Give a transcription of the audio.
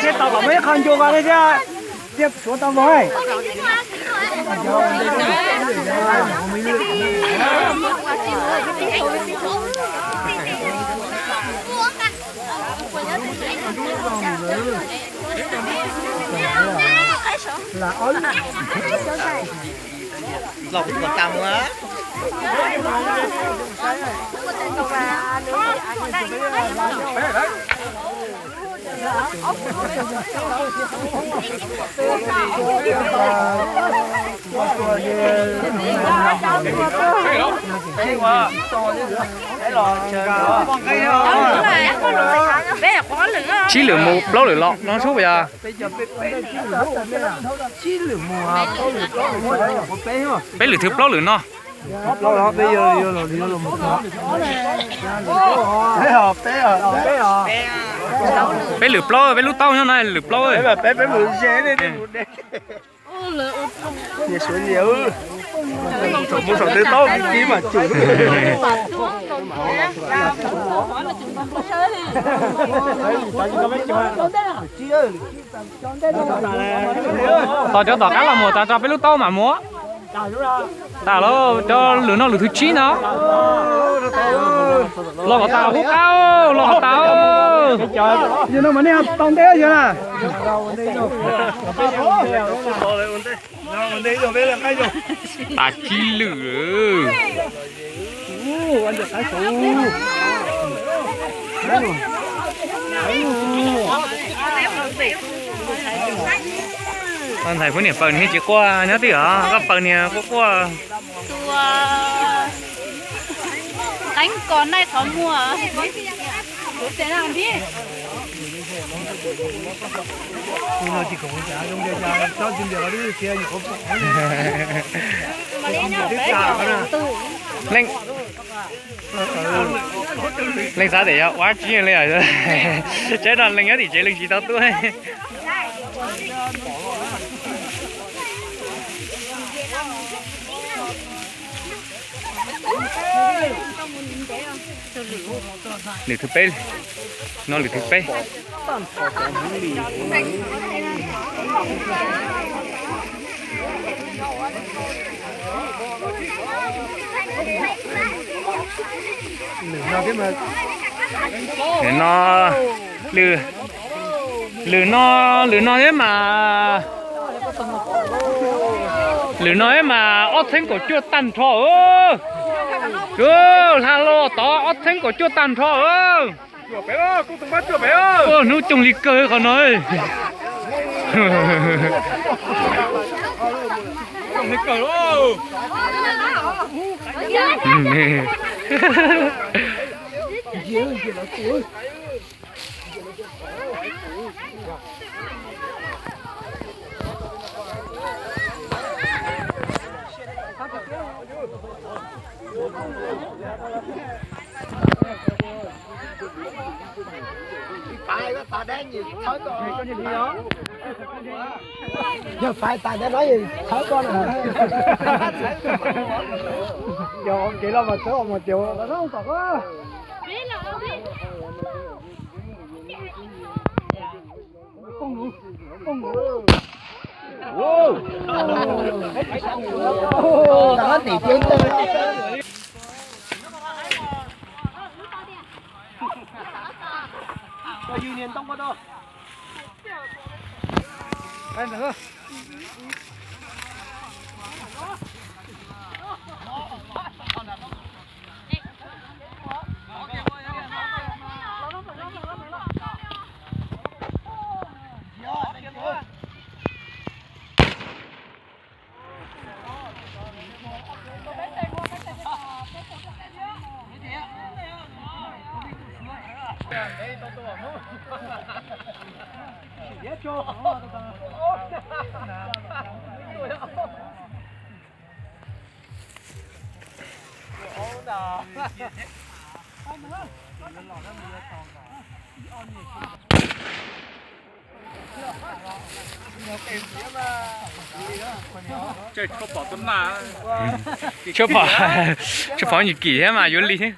Thiab tau kom muaj ib qho ncua ko thiab thiab, suav tau npog. Los kuv tau mus. Tsib lwm mus plaub lwm los no sub puas yog? Peb lwm thwv plaub lwm no. Peb lwm plaub, peb lub taub nyob no lwm plaub. Niam suav niam, thaum mus saum tej taub kib mas cum. Tos cov tom qab los mus tas tso peb lub taub mam mus. Tas lauj, cov lwm no lwm thwv tsib no. Los kom tas qub qab, los kom tas. Yog no mas nej tau ntev yog na. Tas tsib lwm. Ntxhais pub niam paws niag tsis quaj nyob twj ywm, koj paws niag quaj quaj. Tus qeeb kos naij qhov muag. Leej, leej xav tias yog ua tsib li, tsaib no leej nyob tim tsev leej tsis tau tuaj. Lwm thwv peb, no lwm thwv peb. Lwm no, lwm, lwm no, lwm no thiab mas, lwm no thiab mas ob txheeb kaum cuaj tag nrho. Hla los tod ob txheeb kaum cuaj tag nrho. Hnub cooj li kawg qhov no. Yog pais tas cov no yog txhawb koj na. Yog kev los mas txhawb os mas cov. Tshuav pom, tshuav pom Yus Kim thiab mas yuav li thiab.